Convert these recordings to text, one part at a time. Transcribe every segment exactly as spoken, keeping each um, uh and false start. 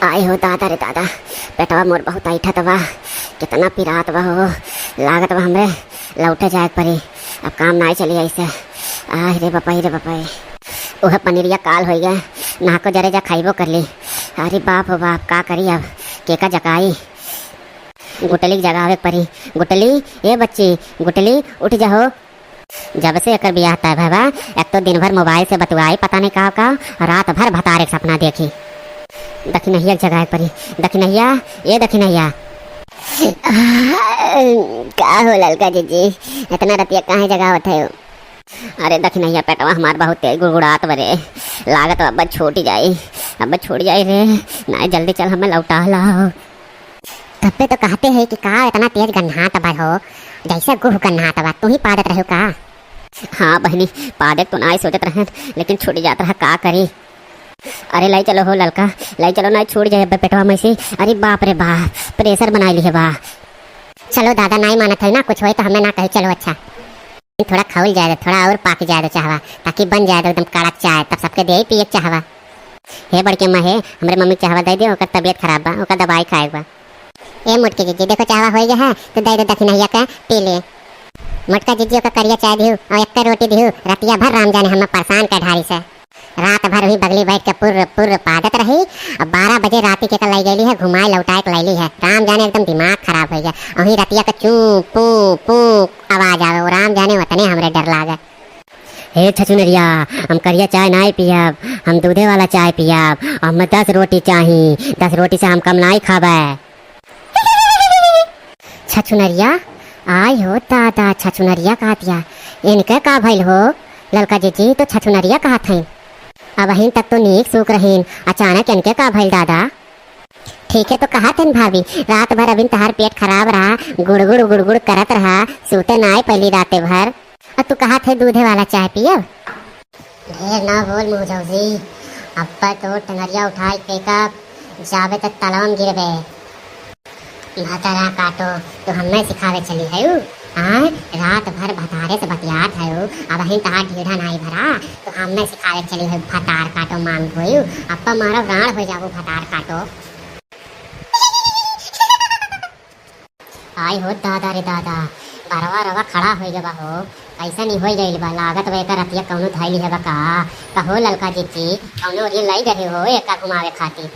आय हो दादा रे दादा, पेटवा मोर बहुत ऐठत बा, कितना पिरात बा हो, लागत बा हमरे लौटे जाए के परी, अब काम नाई चली ऐसे। आह रे बपई रे बपई, उहे पनीरिया काल होइ गए, नाको जरे जा खाइबो कर ली। अरे बाप हो बाप, का करी अब, केका जगाई? गुटली के जगावे के परी। गुटली, ए बच्ची, गुटली, उठ जाहो। जब से एकर बियाह तय भय बा, एक तो दिन भर मोबाइल से बतुआई, पता नहीं का का, रात भर भतारे के सपना देखी। दखिनहिया के जगाए के परी। दखिनहिया, ए दखिनहिया। का हो ललका जीजी, इतना रतिया काहे जगावत है? अरे दखिनहिया, पेटवा हमार बहुत तेज गुड़गुड़ात बा रे, लागत बा अब छूट जाई, अब छूट जाई रे। ना, जल्दी चल, हमें लौटा लाओ। तब्बे तो कहते हैं कि का इतना तेज गन्हात बा हो, जैसे गुह गन्हात बा, तू ही पादत रहो का? हाँ बहनी, पादे तो ना सोचत रहे, लेकिन छूट जात रहा, का करी? अरे लाई चलो हो ललका, लाई चलो ना, छूट जाए अब पेटवा में से। अरे बाप रे बाप, प्रेशर बनाई ली है बा। चलो दादा, नाई मानत है ना, कुछ होए तो हमें ना कही, चलो अच्छा। थोड़ा खौल जाए दो, थोड़ा और पाक जाए दो चाहवा, ताकि बन जाए दो एकदम कड़क चाय, तब सबके दे पिए के चाहवा। हे बड़की अम्मा हे, हमरे मम्मी के चाहवा दे दे, ओकर तबीयत खराब बा, ओकर दवाई खाए के बा। ए मोटकी जीजी, देखो चाहवा होई गया है, तो दे दो दखिनहिया के पी ले। मोटका जीजी ओकर करिया चाय दिहु और एक रोटी दिहु, रतिया भर राम जाने हमें परेशान कर ढारी से। रात भर वही बगली बैठ के पुर्र पुर्र पादत रही। अब बारह बजे राती के लाई गईली है, घुमाए लौटाए के लैली है। राम जाने एकदम दिमाग खराब हो गया। वही रतिया के चूं पू पू आवाज आवे, वो राम जाने उतने हमरे डर लागे। हे छछुनरिया, हम करिया चाय नाई पियब, हम दूधे वाला चाय पियब। हमें दस रोटी चाही, दस रोटी से हम कम नाई खाबे। छछुनरिया, आय हो दादा, छछुनरिया कहतिया। इनके का भइल हो? ललका जीजी तो छछुनरिया कहत हईन। अबहिन तक तो नीक सूख रहीन, अचानक इनके का भइल दादा? ठीक है तो कहत हन भाभी, रात भर अबिन तहार पेट खराब रहा, गुड़गुड़ गुड़गुड़ करत रहा, सूते नाय पइली राते भर। अब तू कहत है दूधे वाला चाय पियब? ढेर ना बोल मुँह जौजी, अब्बा तो टंगरिया उठाई फेंकब, जाबे त तलवा में गिरबे। भतरा काटो, तू हमें सिखावे चली है उ? हाँ, रात भर भतारे से बतियात है उ, अबहिन तहार ढीढ़ा नाई भरा, तू हमें सिखावे चली है भतार काटो मांग होई, अब्बा मारो राड़ हो जाबो भतार काटो। आई हो दादा रे दादा, बरवा रवा खड़ा होई गवा हो, कैसन ही होई गइल बा, लागत बा एकर रतिया कौनो धइली है बा का? कहो ललका जीजी, कौनो ओरियन लाई गए हो एका घुमावे खातिर?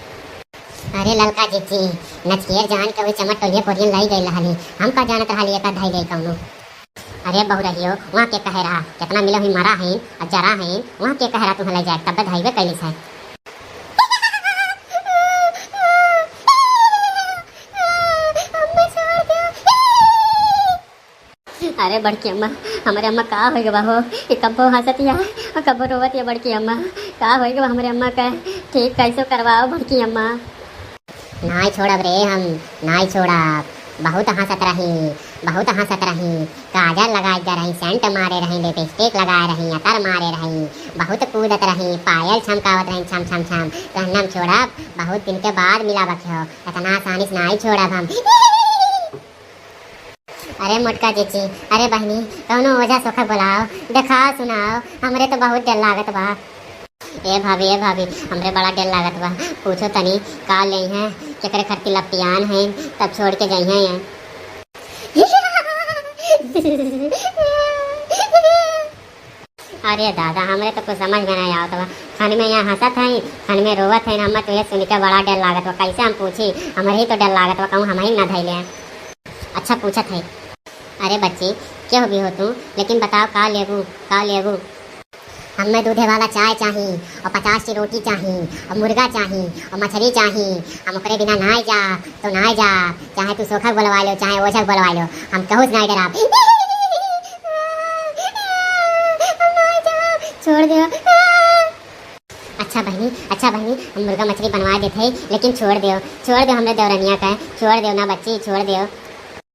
अरे ललका जीजी, नचकेर जान के वही चमट टोलिया कोरियन लाई गइल रहली, हम का जानत रहली एका धइले कौनो। अरे बहुरहियो, वहाँ के कहे रहा, कितना मिलो ही मरा है, और जरा है, वहाँ के कहे रहा तुम्हें ले जाए, तब धइबे कैली से। अरे बड़की अम्मा, हमरे अम्मा का हो गवा हो? ये कब्बो हंसतिया और कब्बो रोवतिया बड़की अम्मा। का हो गवा हमरे अम्मा का? ठीक कैसो करवाओ बड़की अम्मा। नाई छोड़ब रे हम, नाई छोड़ब। बहुत हंसत रही, बहुत हंसत रही। काजल लगाए जा रही, सेंट मारे रही, लिपस्टिक लगाए रही, अतर मारे रही, बहुत कूदत रही, पायल छमकावत रही, छम छम छम। तो हम छोड़ब, बहुत दिन के बाद मिला बखे हो, इतना आसानी से नाई छोड़ब हम। अरे मोटका जीजी, अरे बहनी, कौनो ओझा सोखा बुलाओ, देखाओ सुनाओ, हमरे तो बहुत डर लागत बा। ए भाभी, ए भाभी, हमरे बड़ा डर लागत बा। पूछो तनी, का लेइहैं, केकरे खरती लपटियान है, तब छोड़ के जइहैं ये। अरे दादा, हमरे तो कुछ समझ में नहीं आवत बा। खन में यहाँ हंसत है, खन में रोवत है, हमें तो ये सुन के बड़ा डर लागत बा। कैसे हम पूछी, हमरे ही तो डर लागत बा, कहूँ हम ही ना धैले हैं। अच्छा पूछत है। अरे बच्ची, केहू भी हो तू, लेकिन बताओ का लेबू, का लेबू? हमें दूधे वाला चाय चाही, और पचास टी रोटी चाही, और मुर्गा चाही, और मछली चाही। हम ओकरे बिना नाय जा, तो नाय जा। चाहे तू सोखक बोलवा लो, चाहे ओझक बोलवा लो, हम कहूँ से नाय डराब। हम नाय जाब, छोड़ दो। अच्छा बहनी, अच्छा बहनी, हम मुर्गा मछली बनवा देत है, लेकिन छोड़ दो, छोड़ दो हमरे देवरनिया का, छोड़ दो ना बच्ची, छोड़ दो।